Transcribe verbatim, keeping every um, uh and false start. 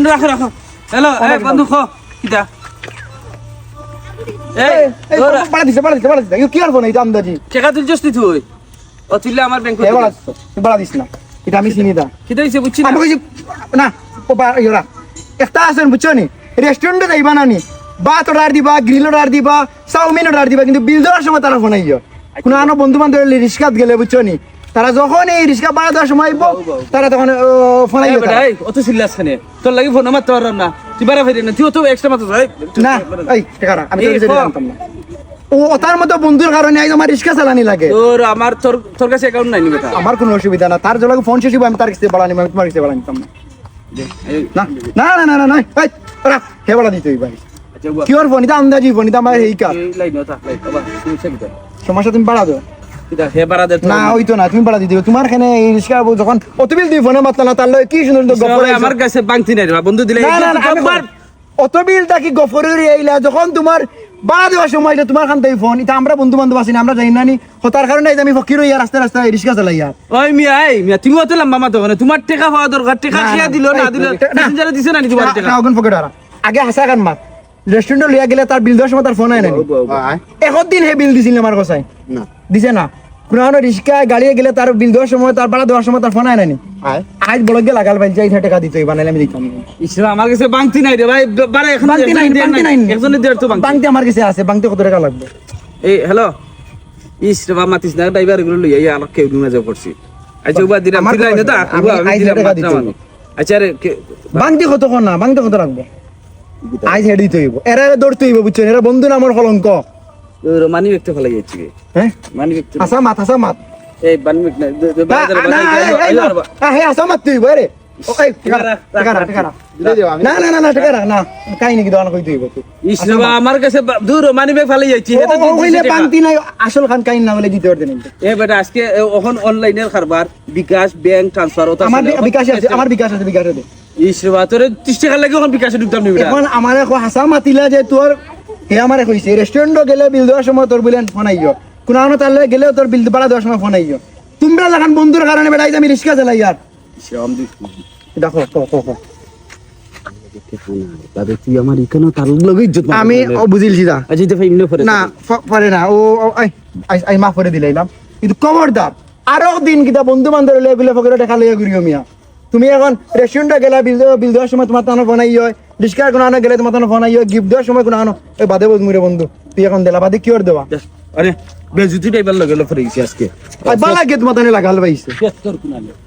রাখো, রাখো। হ্যালো, এই বন্ধু, ক। কিতা? এই, এই, এই, ধর। বাড়া দিছে, বাড়া দিছে, বাড়া দিছে। ইউ কি আর ফোন, এটা আন্দাজি। টেকা তুলছস নি তুই? ও, তুললে আমার ব্যাংক এ, বাড়া দিছে, তুই বাড়া দিস না। এটা আমি চিনি না। কিতা হইছে বুঝছি না। আমি কইছি, না, ও বা-, ইয়রা। একটা আছেন, বুঝছো নি? রেস্টুরেন্টে যাইবা না নি? ভাত অর্ডার দিবা, গ্রিল অর্ডার দিবা, চাউমিন অর্ডার দিবা, কিন্তু বিল দেওয়ার সময় তারা ফোন আইও। কুনু আনো বন্ধু বান্ধব রিস্কাত গেলে, বুঝছো নি? তারা যখন এই রিস্কা ভাড়া দেওয়ার সময় আইবো, তারা তখন, ও, ফোন আইও তারা। এই, অত চিল্লাস কেনে? তোর লাগি ফোন মারতে পারলাম না। তুই বাড়া ফিরে না, তুই অত এক্সট্রা মাত্র যাই। না, এই, টেকারা, আমি তোর এই, কাছে ক। জানতাম না। ও, ওটার মতো বন্ধুর কারণে আইজ আমার রিস্কা চালানি লাগে। তোর, আমার, তোর, তোর কাছে অ্যাকাউন্ট নাই নি বেটা। আমার কোনো অসুবিধা না, তার যখন ফোন শেষ হইবো, আমি তার কাছে বাড়া নিবো, আমি তোমার কাছে বাড়া নিতাম না। এই, না, না, না, না, না, না, এই, ওরা, হে বাড়া দিতে হইবা। আচ্ছা, উবা। কি ওর ফোন? এটা আন্দাজি ফোন, এটা আমার এই কাজ। এই লাইন, ওটা, লাইন, আবার, তুমি সেটা। সমস্যা তুমি বাড়া দাও। এটা হে বাড়া দে তো। না, ওই তো না, তুমি বাড়া দিতে হইবো। তোমার এখানে এই রিস্কা যখন অত বিল দুই ফোনে মাতলা না, তার লগে কি সুন্দর সুন্দর গল্প আমার কাছে বাংতি নাই রে বা, বন্ধু দিলে না, এই না, না, আমি একবার অত বিল তা কি গফরুরি আইলা, যখন তোমার বাড়া দেওয়ার সময় আইলে তোমার খান থেকে ফোন, এটা আমরা বন্ধু বান্ধব আছি না, আমরা জানি না নি, হতার কারণে এই যে আমি ফকির হইয়া রাস্তায় রাস্তায় রিক্সা চালাইয়া। ওই মিয়া, এই মিয়া, তুমি অত লম্বা মাতো কেনে? তোমার টেকা পাওয়া দরকার, টেকা না, খেয়া না, দিল, না এই, দিল, না, প্যাসেঞ্জারে দিছে না নি তোমার না, টেকা? না, অখন ফকির আর। আগে হাসা গান মাত। রেস্টুরেন্টে লইয়া গেলে তার বিল দেওয়ার সময় তার ফোন আয় না নি। বাবা। এখন দিন হে বিল দিছিল আমার কথায়। না। দিছে না। কোনো কোনো রিক্সায় গাড়িয়ে গেলে তার বিল দেওয়ার সময়, তার ভাড়া দেওয়ার সময় তার ফোন আয় না নি। আয়। আজ বড় গিয়ে লাগাল পাইল, যাই টেকা দিতে হইবা, নাইলে আমি দিতাম না। ইস রে, আমার কাছে বাংতি নাই রে ভাই, ব-, বারে এখন বাংতি নাই, বাংতি নাই। একজনের দেওয়ার তো বাংতি। বাংতি আমার কাছে আছে, বাংতি কত টাকা লাগবে? এই, হ্যালো। ইস রে, বাবা, মাতিস না, ড্রাইভার এগুলো লইয়া, এই আলোক কেউ মজা করছি। আচ্ছা, উবা দিলাম, আমার তুই লাইনে খবর দা, নাই। আমি উবা, আমি আইজ দিলাম, টেকা মাতলাম দিতে আমি। হইব। আচ্ছা রে, কে, বাংতি কত কর না, বাংতি কত রাখবো? আইজ হেড দিতে হইব। এরা, এরা ধরতে হইব, বুঝছেন? এরা বন্ধু না আমার কলঙ্ক। তোর মানি ব্যাগ তো ফেলাই যাচ্ছি রে। হ্যাঁ? মানি ব্যাগ তো হাসা মাত, হাসা মাত। এই মানি ব্যাগ না, দে, দে, না, বাজারে, না, বাজারে, এই, এই, এই, না। আরে বা- আ, হে, হাসা মাত তুই, বারে। ও, এই, টেকা রাখ, টেকা রাখ, টেকা রাখ। দিলে দেও, আমি না, না, না, না, টেকা রাখ, না। কাহিনী কি দোকান কই তুই বলতে? ইস রে বা, আমার কাছে বা-, দূর, মানি ব্যাগ ফেলাই যাচ্ছি, ও, হে তো ও, দিন ওইলে দিছে টেকা। বাংতি নাই, আসল খান কাহিনী না বলে দিতে পারতে নাই। এ বেটা, আজকে এ, অখন অনলাইনের কারবার, বিকাশ, ব্যাংক ট্রান্সফার, ওটা আমার আছে, বি-, ওটা বিকাশে আছে, আছে। আমার বিকাশ আছে, বিকাশে দে। ইস রে বা, তোরে ত্রিশ টেকার লাগি অখন বিকাশে ঢুকতাম নি বেটা। এখন আমারে কো হাসা মাতিলা যে তোর, হে আমারে কইছে, রেস্টুরেন্টও গেলে বিল দেওয়ার সময় তোর বুলেন ফোন আইও। কোনো আনো তাহলে গেলেও তোর বিল ভাড়া দেওয়ার সময় ফোন আইও। তোমরা যখন বন্ধুর কারণে বেটা, আইজ আমি রিক্সা চালাইয়ার। দেখো, কো, কো, কো। বাদে তুই আমার এখানেও তার লগে ইজ্জত মারবি আমি তাহলে। ও বুঝিলছি দা। আচ্ছা, এটা ফাইন না পরে না, যাবে। ফ-, পরে না। ও, ও, আই, আই, আই, মাফ করে দিলাইলাম। কিন্তু খবরদার, আরো দিন কিতা বন্ধু বান্ধব লইয়া এগুলো ফকেটে টেকা লইয়া ঘুরিও মিয়া। তুমি এখন রেস্টুরেন্টে গেলা, বিল দেওয়া, বিল দেওয়ার সময় তোমার তানো ফোন আইও, রিক্সার কোনো আনো গেলে তোমার তানো ফোন আইও, গিফট দেওয়ার সময় কোনো আনো, এই বাদে বুঝমু রে বন্ধু, তুই এখন দিলা, বাদে কি ওর দেওয়া? আরে, বেজুতি ড্রাইভার লগে লগে পড়ে গেছি আজকে। আর বালা গেত মাতানে লাগাল পাইছে। শেষ কর কোনালে।